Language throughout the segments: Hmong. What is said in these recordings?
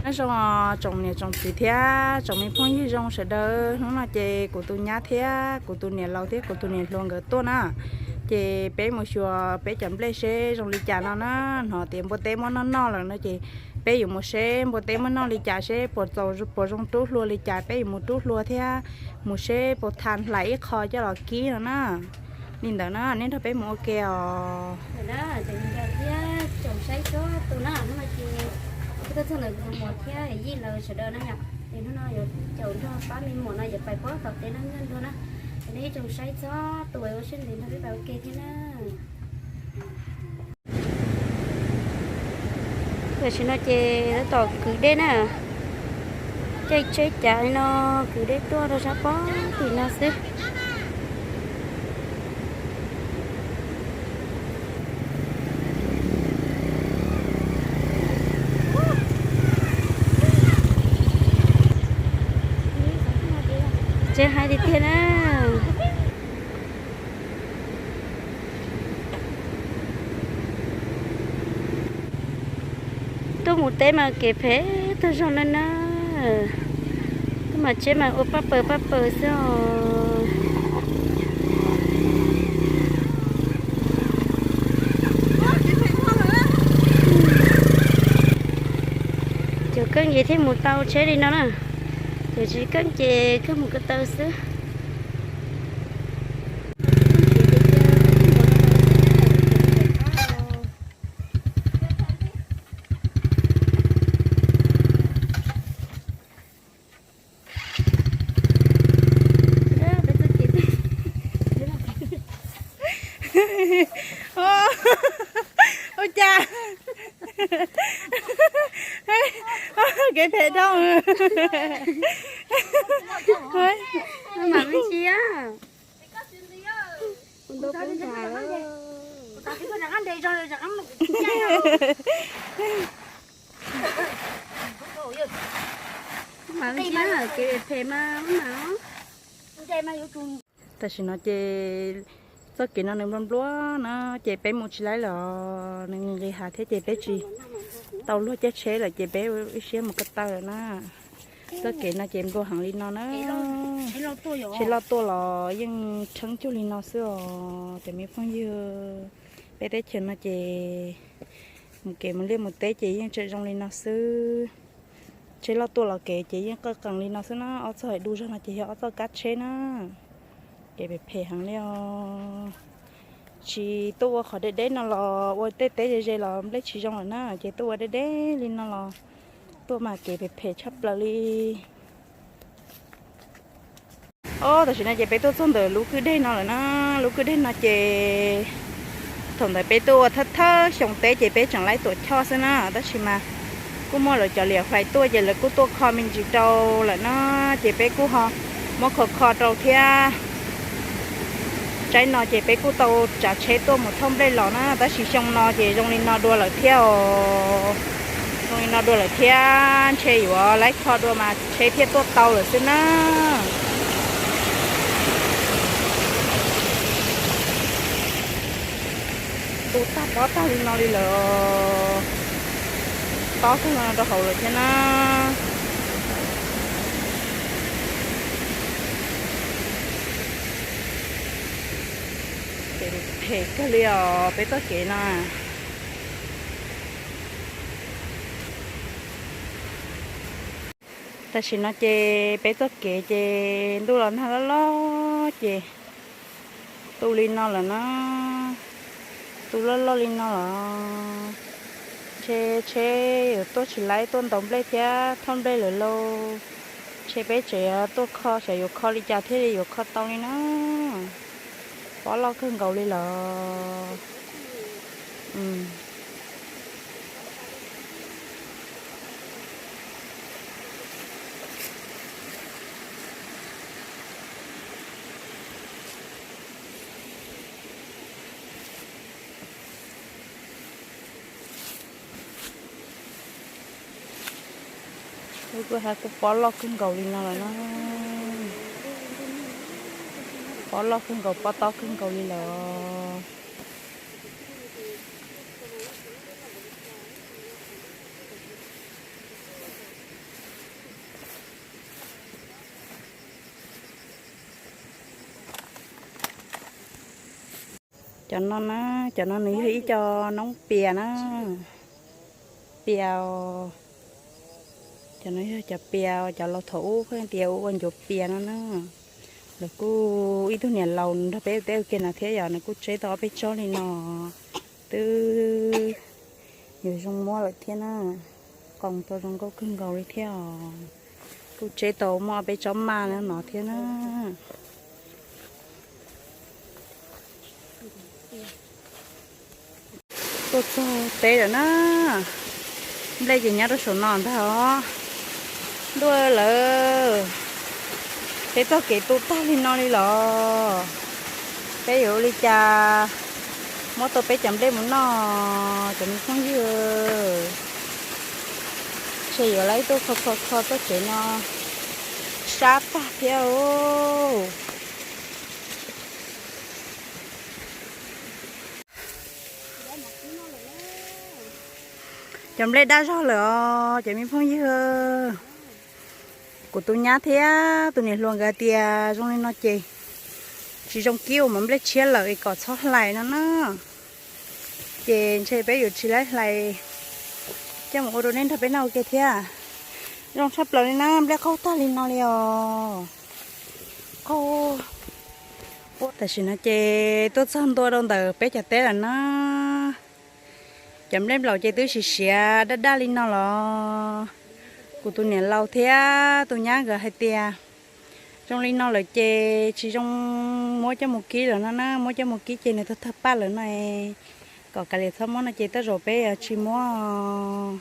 Nyob zoo tsoom niam tsoom txiv thiab tsoom me phooj ywg zoo sawv daws, hnub no ces kuv tus nyab thiab kuv tus niam laus thiab kuv tus niam hluas nkawd tuaj na. Ces peb mus xyuas peb cov nplej seb zoo li cas no na. Hnov tias npua teb muab noj noj lawm no ces peb yuav mus seb npua teb muab noj li cas, seb puas txaus puas zoo rub hlua li cas, peb yuav mus rub hlua thiab mus seb puas tha hlais ib qho coj los kib no na. Li ntawd na, nej nrog peb mus ua ke os. Thiab tsoom saib txhua tus na, hnub no ces kuv tuaj txog ntawm kuv tus muam thiab yij lawv sawv daws na yom, es hnub no yuav caum nrog pab me muam no yuav pais pob tom teb no nyob nrog na. Es nej ib tsoom saib txhua tus ua siab ntev nrog peb pais ua ke thiab na. Tam sim no ces tab tom kwv dej na, caij tsheb cav li no kwv dej tuaj rau sab pob tim no xwb. Tsheb haib tiag tiag na. Tuaj mus teb mas kev phem tag zog na na. Tuaj mas tsheb mas ua paj paws paj paws xwb os. Cov keej ces thiaj mus tau tsheb li no na. Cov tsis keej ces kawg mus ko taw xwb. Ua cas kev phem dhau. Mam li ntsia. Mam li ntsia kev phem mas mam. Tam sim no ces txoj kev no nws nplua nplua na, ces peb mus tsis laib lawm, nws nqis hav thiab ces peb tsis tau luag caij tsheb lawm ces peb ib siab mus ko taw lawm na. Txoj kev no ces nplua heev li no na. Tsheb loj tuaj los yeej rheeb cuag li no xwb os cov me phooj ywg. Peb teb chaws no ces mus kev mus liaj mus teb ces yeej tseem zoo li no xwb. Tsheb loj tuaj los kev ces yeej qawj qees li no xwb na. Ob txoj hais du zog no ces yog ob txoj kab tsheb na. Kev phem phem heev li os. Tsis tuaj ua qhov deb deb no los ua tej teb ze ze los nplej tsis zoo lawm na, ces tuaj ua deb deb li no los tuaj mas kev phem phem tshaj plaws li. Os, tam sim no ces peb tuaj txog ntawm lub kwj deg no lawm na. Lub kwj deg no ces thaum ntawd peb tuaj ua thawj thawj xyoo teb ces peb tseem laib tuam choj xwb na, tab sis mas kuj muaj lawv cov liam hlais tuaj ces lawv kuj tuaj kho me ntsis rau lawm na, ces peb kuj ho muab kho kho rau thiab. Tsaib no ces peb kuj tau tsav tsheb tuaj mus thauj nplej los na, tab sis xyoo no ces zoo li no dua lawm thiab os. Zoo li no dua lawm thiab, ntshe yuav laib kho dua mas tsheb thiaj tuaj tau lawm xwb na. Tu tag tob tag li no li lawm. Tob kawg no rau hauv lawm thiab na. Phem kawg li os peb txoj kev no. Tam sim no ces peb txoj kev ces ntuj los nag loj loj ces tu li no lawm na. Tu loj loj li no los ntshe tsheb yuav tuaj tsis laib tuaj ntaus nplej thiab thauj nplej lawm lauj. Ntshe peb tseem tuaj kho xyov yuav kho li cas thiaj li yuav kho tau li na. Pob loj kawg nkaus li lawm. Lub kwj ha kuj pob loj kawg nkaus li no lawm na. Pob loj kawg nkaus, pob tob kawg nkaus li lawm. Cov no na, cov no nws yog ib co noob pias na, pias, cov no yog cov pias, cov laus thaum ub pheej tias ua ua ncuav pias no na. Lawv kuj ib tug niam laus nrog peb ua teb ua ke no thiab yom, nws kuj tseb tau ob peb tsob li no, twb yuav zoo muab lawm thiab na. Qoos tau zoo nkauj kawg nkaus li thiab os. Kuj tseb tau muaj ob peb tsob maj no thiab na. Tuaj txog teb lawm na. Nplej ces nyob rau saum no ntag os. Ntuj, lawv peb txoj kev tu tag li no li los? Peb yuav ua li cas muab tau peb cov nplej mus noj, cov me phooj ywg? Ntshe yuav lawv tuaj kho kho kho txoj kev no sab tag thiab os. Cov nplej daj zog lawm os cov me phooj ywg. Kuv tus nyab thiab tus niam hluas nkawd tias zoo li no ces tsis zoo kib ua mov nplej tshiab lawm es kom txhob hlais no na. Ces ntshe peb yuav tsis laib hlais coj mus ua rau nej nrog peb noj ua ke thiab. Zoo tshaj plaws li na, nplej qaug tag li no li os. Qaug. Tam sim no ces tuaj txog ntua rau ntawm peb cov teb lawm na. Cov nplej nplaum ces twb siav siav daj daj li no los. Kuv tus niam laus thiab tus nyab nkawd hais tias zoo li no lawm ces tsis zoo muab coj mus kib lawm no na, muab coj mus kib ces nws tawg tawg paj lawm no. Kom kav liam txhob muab no ces tej zaum peb tsis muab.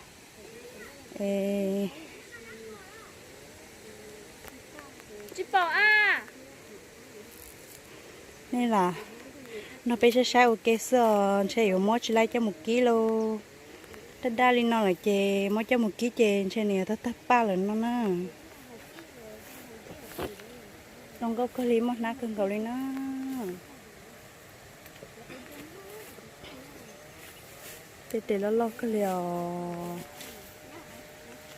Nej los nrog peb saib saib ua ke xwb os, ntshe yuav muab tsis laib coj mus kib lauj. Daj daj li no lawm ces muab coj mus kib ces ntshe nws yuav tawg tawg paj lawm no na. Zoo nkauj kawg li, muaj hnab kawg nkaus li na. Tej tes loj loj kawg li os.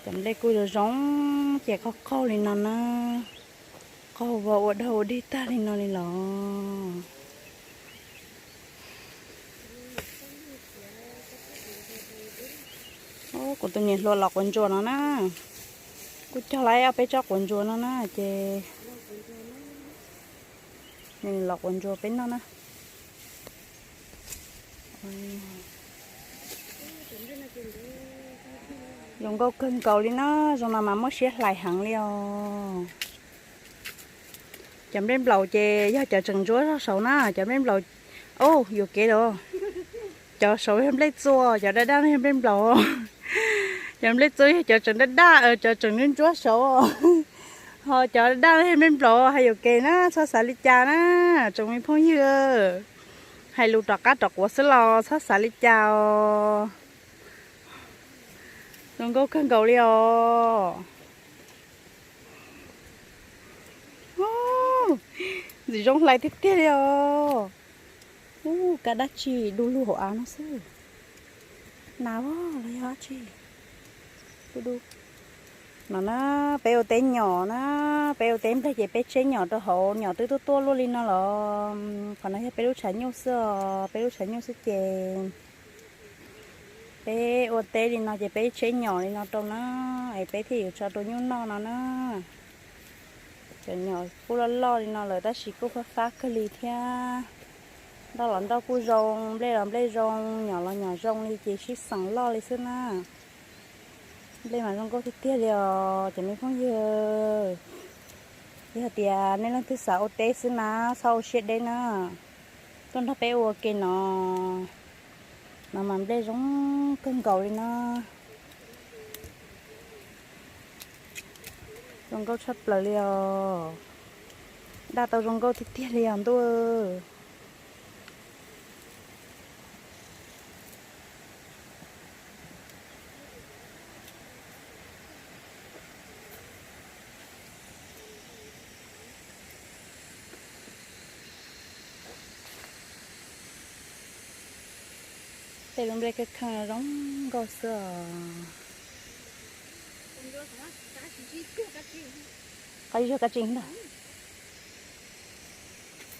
Cov nplej kuj zoo zoo ces qaug qaug li no na. Qaug vos ua dog ua dig tag li no li los. Kuv tus niam hluas los quav ntsuas no na. Kuj cog lawm ob peb tsob quav ntsuas no na ces nws los quav ntsuas peb noj na. Zoo nkauj kawg nkaus li na, zoo no mas muaj siab hlais heev li os. Cov nplej nplaum ces yog cov tseem ntsuab zog saud na, cov nplej nplaum, o, yuam kev lawm. Cov saud yog nplej txua, cov daj daj no yog nplej nplaum. Cov nplej txua yog cov tseem daj daj, cov tseem ntsuab ntsuab saud. Ho cov daj daj no yog nplej nplaum, hais yuam kev na, txhob xav li cas na, tsoom me phooj ywg. Hais lus rov qab rov quav xwb los txhob xav li cas os. Zoo nkauj kawg nkaus li os. Ntxim zoo hlais tiag tiag li os. Ub, kab dab tsi du lug hauv av no xwb. Nas los yog dab tsi? Du du. No na, peb ua teb nyom na, peb ua teb nplej ces peb tsheb nyom rau hauv, nyom twb tuaj tuaj luaj li no los. Qhov no yog peb lub tshav nyuj xwb os, peb lub tshav nyuj xwb ces peb ua teb li no ces peb tsheb nyom li no rau na, es peb thiaj yuav tso rau nyuj noj no na. Cov nyom kuj loj loj li no lawm tab sis kuj fab fab kawg li thiab. Nroj los nroj kuj zoo, nplej los nplej zoo, nyom los nyom zoo li ces sib xeem loj li xwb na. Nplej mas zoo nkauj tiag tiag li os cov me phooj ywg. Yog tias nej leej twg xav ua teb xwb na, txhob ua siab deb na, tuaj nrog peb ua ke no. No mas nplej zoo kawg nkaus li na. Zoo nkauj tshaj plaws li os. Daj tau zoo nkauj tiag tiag li os ntuj. Tej lub nplej kheej kheej zoo nkauj xwb os. Qab zog kab tsi ntag.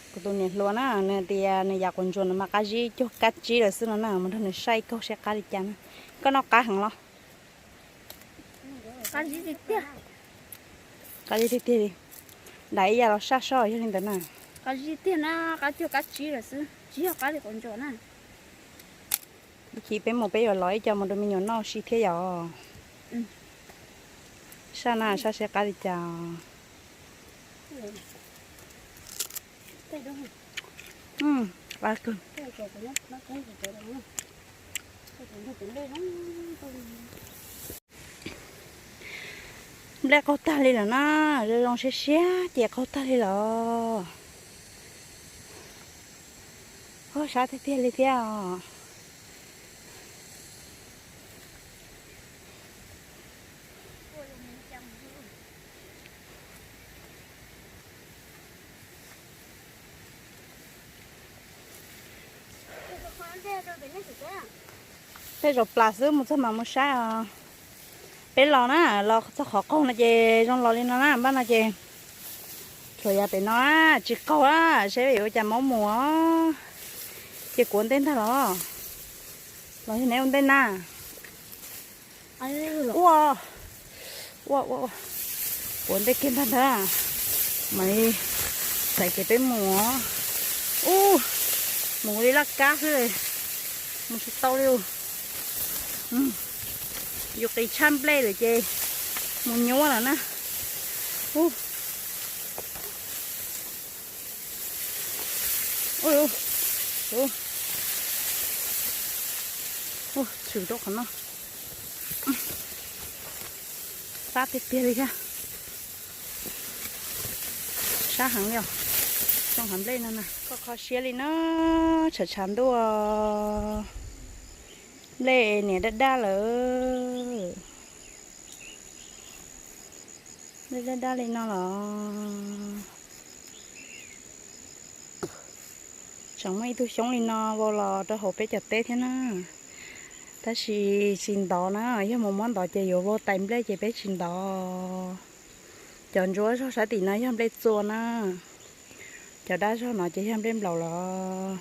Kuv tus niam hluas na, nws tias nws yav quav ntsuas no mas qab zib cuag kab tsib lawm xwb no na, mus nrog nws saib ib kaug seb qab li cas na. Koj noj qab heev los? Qab zib tiag tiag li. Daim ib yam los saj soj yog li ntawd na. Qab zib tiag na, qab cuag kab tsib lawm xwb, tsis yog qab li quav ntsuas na. Ib chim peb mus peb yuav lov ib co mus rau me nyuam noj si thiab yom. Saj na, saj seb qab li cas. Nplej qaug tag li lawm na, zoo zoo siab siab ces qaug tag li lawm. Ua sab tiag tiag li thiab os. Tej zaum plas xwb, mus txog mas mus saib os. Peb los na, los txog qhov qaug no ces zoo los li no na, npaj no ces tsuas yav pem no tsis qaug a, saib yuav ua cas mam mus os. Ces kuv ua ntej ntag los, los yog neb ua ntej na. Ua, ua, ua, ua. Kuv ua ntej kiag ntag ntag. Mam li xaiv kev peb mus. Ub, mus li laj kab xwb, mus tsis tau li. Yus qis tshaj nplej lawm ces mus nyuaj lawm na. Ub, tshwm rau qhov no. Sab tiag tiag li thiab. Sab heev li os. Xyoo hav nplej no na, kho kho siab li na, tshav tshav ntuj. Nplej niam daj daj lawm. Nplej daj daj li no los tseem muaj ib tug xyoob li no vau los rau hauv peb cov teb thiab na. Tab sis tsis ntov na, yog mus muab ntov ces yuav vau tais nplej ces peb tsis ntov. Cov ntsuab zog sab tim no yog nplej txua na, cov daj zog no ces yog nplej nplaum los.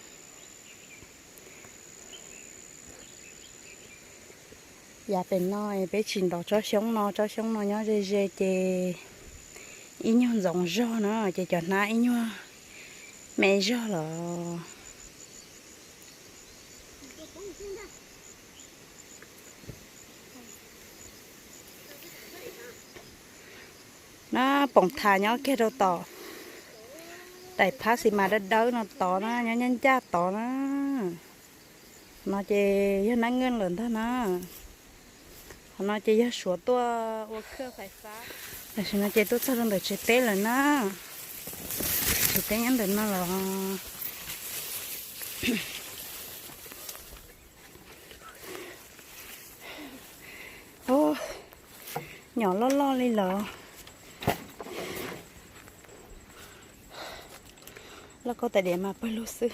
Yav pem no peb tsis ntov tsob xyoob no, tsob xyoob no nyob ze ze ces ib nyuag ntxoov zog na, ces cov hnab ib nyuag me zog los. Na, poom thav nyob kiag rau tom daim phab xis mas dawb dawb no tod na, nyob ncaj ncaj tod na. Qhov no ces yog nab nkeej lawm ntag na. Qhov no ces yog suav tuaj ua khawj fais fab. Tam sim no ces tuaj txog rau ntawm tsev teb lawm na. Tsev teb nyob ntawm no los. Nyom loj loj li lawm. Loj koj tais diav mas pawg lug xwb.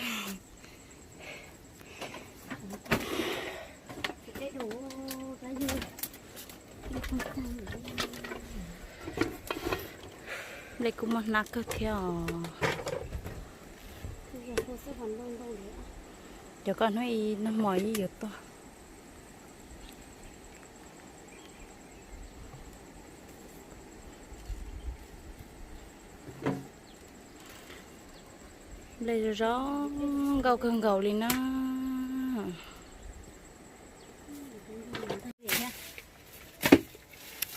Nplej kuj muaj hnab kawg thiab os. Cov koj hnub ib nag hmo yeej yuav tuaj. Nplej zoo zoo nkauj kawg nkaus li na.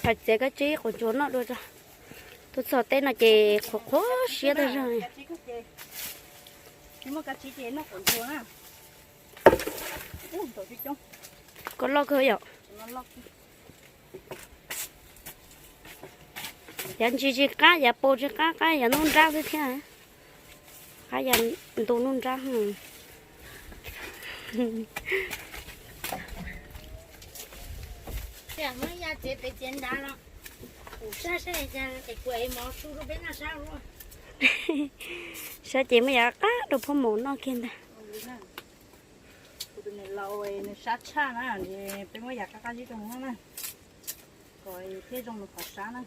Hais txiav kab tsib quav ntsuas noj dua tso. Tuaj txog teb no ces qhuav qhuav siab tag zog. Koj loj kawg yom. Yav ntsis tsis qab, yav paus tsis qab, qab yav ntuj nrab xwb thiab. Qab yav ntu ntuj nrab. Sab ces muaj yav qab rau phoj maum noj kiag ntag. Kuv tus niam laus nws sab tshaj na, peb muab yav qab qab zib rau nws noj na, kom thiaj zoo nws qhov sab na.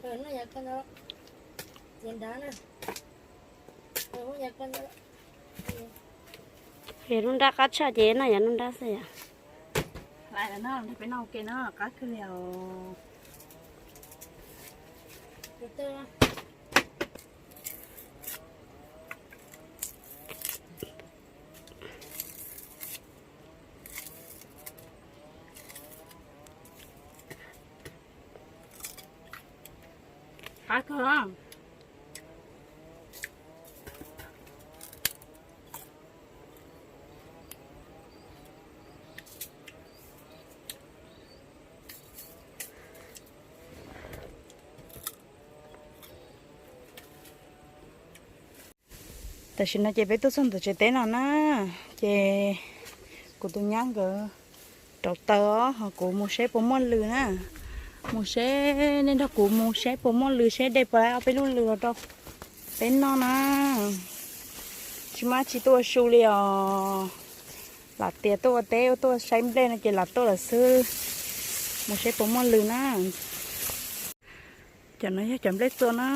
Yog lub nrab qab tshaj ces noj yog lub nrab xwb yom. Hlais lawm na, peb noj ua ke na, qab kawg li os. Qab kawg. Tam sim no ces peb tuaj txog ntawm tsev teb no na, ces kuv tus nyab nkawd rauv taws os, ho kuv mus saib puas muaj lws na. Mus saib, nej nrog kuv mus saib puas muaj lws, saib de puas tau ob peb lub lws los rau peb noj na. Tsis muaj dab tsi tuaj ua su li os. Lam tias tuaj ua teb tuaj saib nplej no ces lam tuaj lawm xwb. Mus saib puas muaj lws na. Cov no yog cov nplej txua na.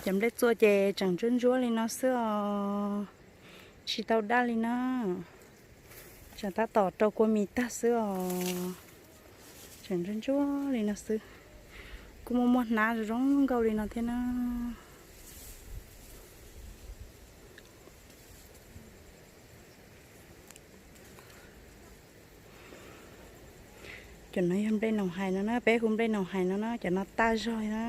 Cov nplej txua ces tseem ntsuab ntsuab li no xwb os. Tsis tau daj li na. Tseem tab tom rau kua mis tag xwb os. Tseem ntsuab ntsuab li no xwb. Kuj muaj muaj hnab zoo zoo nkauj li no thiab na. Cov no yog nplej noos hais no na, peb hu nplej noos hais no na, cov no tag zog li na.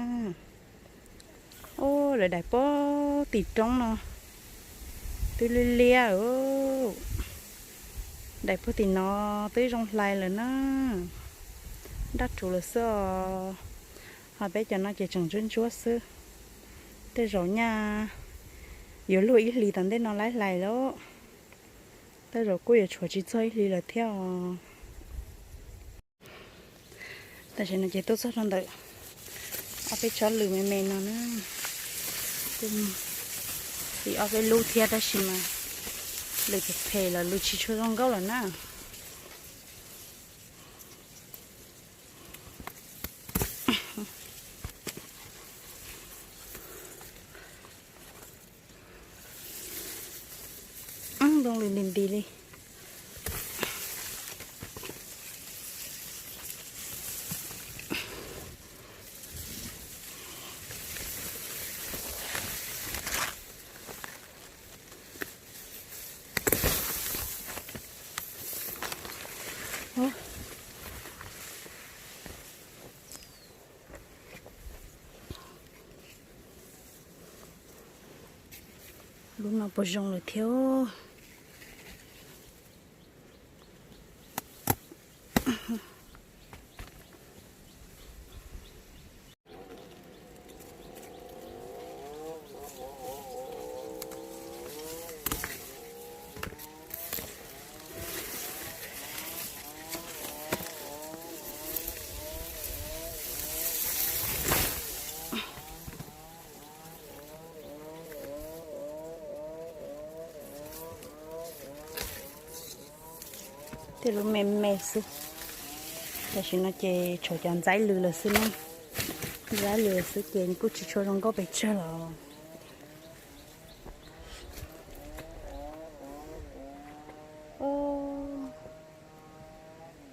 Ub, lawv daim puag tim roob no twb liab liab. Daim puag tim no twb zoo hlais lawm na. Daj rhuv lawm xwb os. Ho peb cov no ces tseem ntsuab ntsuab xwb. Tej zaum nyaj yuav luag ib hlis tom ntej no lawv hlais lawm. Tej zaum kuj yuav tshuav tsis txog ib hlis lawm thiab os. Tam sim no ces tuaj txog rau ntawm ob peb tsob lws me me no na. Kuj li ob peb lub thiab tab sis mas lws phem phem lawm, lws tsis tshua zoo nkauj lawm na. Zoo li nti nti li. Lub no puas zoo lawm thiab. Tej lub me me xwb. Tam sim no ces tshuav cov ntxaib lws lawm xwb na. Ntxaib lws lawm xwb ces kuj tsis tshua zoo nkauj pes tsawg los.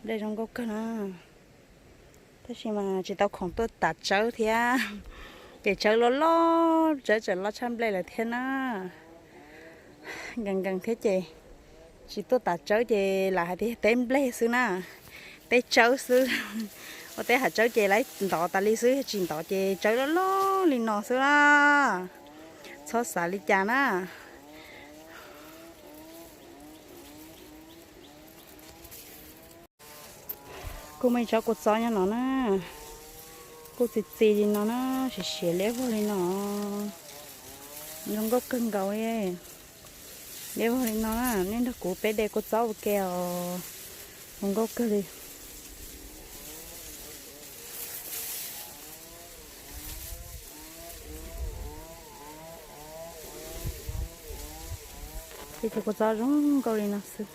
Nplej zoo nkauj kawg na. Tab sis mas tsis tau khoom tuaj tav tsawb thiab. Ces tsawb loj loj, tsawb tseem loj tshaj nplej lawm thiab na. Nkees nkees thiab ces tsis tuaj tav tsawb ces lam hais tias teb nplej xwb na, teb tsawb xwb. Ua teb hav tsawb ces lawv ntov tas li xwb, tsis ntov ces tsawb loj loj li no xwb na. Txhob xav li cas na. Kuj muaj ib tsob kua txob nyob no na, kuj txi txi li no na, siav siav liab vog li no, zoo nkauj kawg nkaus li. Liab vog li no na, nej nrog kuv peb de kua txob ua ke os, zoo nkauj kawg li. Tej cov kua txob zoo nkauj li no xwb.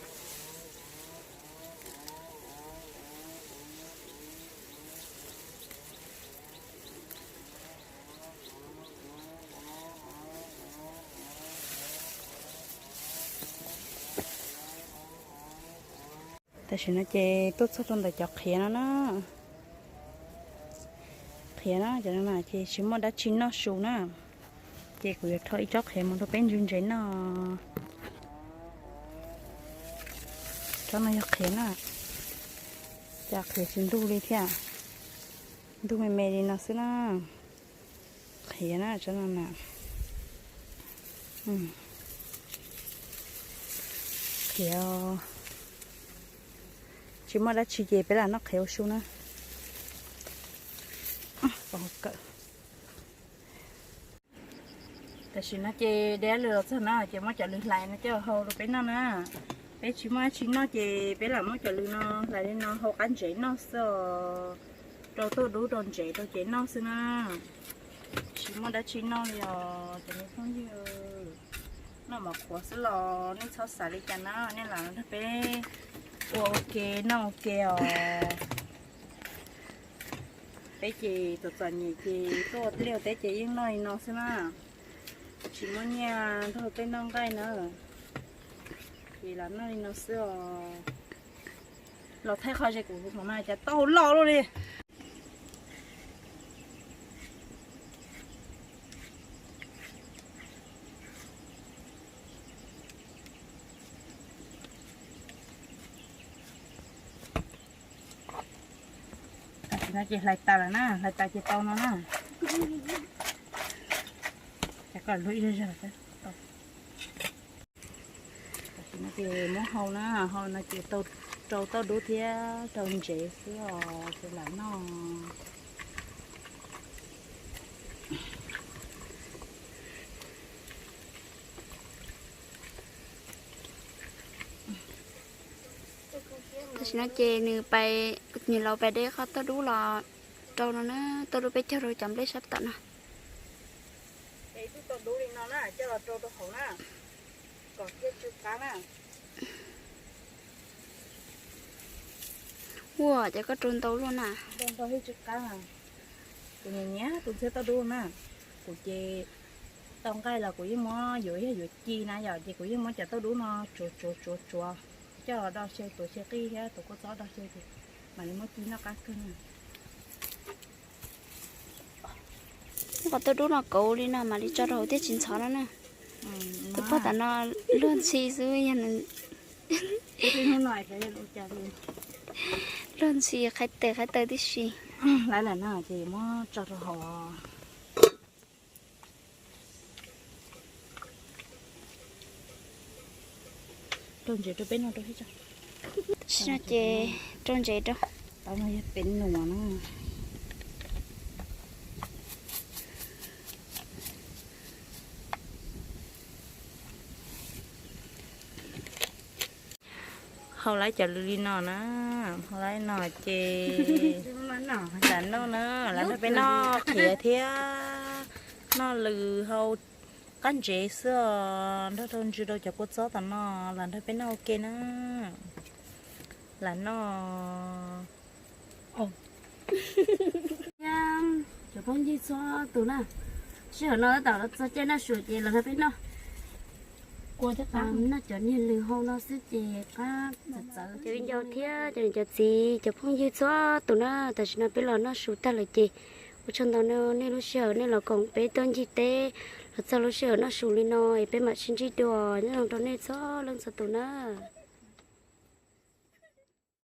Tam sim no ces tuaj txog rau ntawm cov qhiav no na. Qhiav na, cov no na ces tsis muaj dab tsi noj su na. Ces kuv yuav rho ib tsob qhiav mus rau peb ntsev ntsev noj. Tsob no yog qhiav na. Cas qhiav tsis ntug li thiab. Ntug me me li no xwb na. Qhiav na, tsob no na. Qhiav. Tsis muaj dab tsi ces peb lam noj qhiav ua su na. Tam sim no ces deb lwm los txog na ces muab cov lws hlais no coj hau rau peb noj na. Peb tsis muaj dab tsi noj ces peb lam muab cov lws no hlais li no hau qab ntsev noj xwb os. Rau tuaj dub rau ntsev rau cev noj xwb na. Tsis muaj dab tsi noj li os cov me phooj ywg. Noj mov qhuav xwb los nej txhob xav li cas na, nej lam nrog peb ua ua ke noj ua ke os. Peb ces txom txom nyem ces tuaj ua liaj ua teb ces yeej noj li no xwb na. Tsis muaj nyiaj nrog tej noj nqaij na. Ces los noj li no xwb os. Los thaij qhov ze kuv hauv no cas tau loj luaj li. Tam sim no ces hlais tas lawm na, hlais tas ces tau no na. Ces koj lub ib zog zog. Tam sim no ces muab hau na, hau no ces rau tauj dub thiab rau ntsev xwb os, ces lam noj. Tam sim no ces nws pais, niam laus pais de qhov tauj dub los rau no na, tauj dub peb cog rau cov nplej sab tom no. Ces ib tug tauj dub li no na, coj los rau rau hauv na, kom thiaj tsw qab na. Ua cas koj rau ntau luaj na. Rau ntau thiaj tsw qab na. Kuv nyiam nyiam tus ntxhiab tauj dub na. Kuv ces tau nqaij los kuv yeej muab, yuav yog yuav ci na yom, ces kuv yeej muab cov tauj dub no tsuav tsuav tsuav tsuav, coj los do xyaw tuav xyaw qij thiab tuav kua txob do xyaw ces mam li muab ci noj qab kawg na. Muab qhov tauj dub no kauv li no mam li tso rau hauv thiaj tsis ntxhov no na. Tus pog tam no luag ntxhi xwb yog nws, luag ntxhi qhai tes qhai taw tib si. Lawv lam no ces muab tso rau hauv. Rau ntsev rau peb noj rau. Tam sim no ces rau ntsev rau. Tau no yog peb nuam na. Hau lawm cov lws li no na, hau lawm no ces lam noj na, lam nrog peb noj qhiav thiab noj lws hau qab ntsev xwb os, nrog rau ntsws rau cov kua txob tom no, lam nrog peb noj ua ke na, lam noj. Cov phooj ywg txhua tus na, sij hawm no tab tom los txog caij noj su ces los nrog peb noj. Kua thiab qab, noj cov niag lws hau no xwb ces qab txawv txawv. Cov viv ncaus thiab cov niam cov txiv cov phooj ywg txhua tus na, tam sim no peb los noj su tag lawm ces ua tsaug ntau nej lub sij hawm nej los koom peb tuaj ncig teb los txog lub sij hawm noj su li no es peb mam sib ntsib dua, nyob zoo rau nej txhua leej txhua tus na.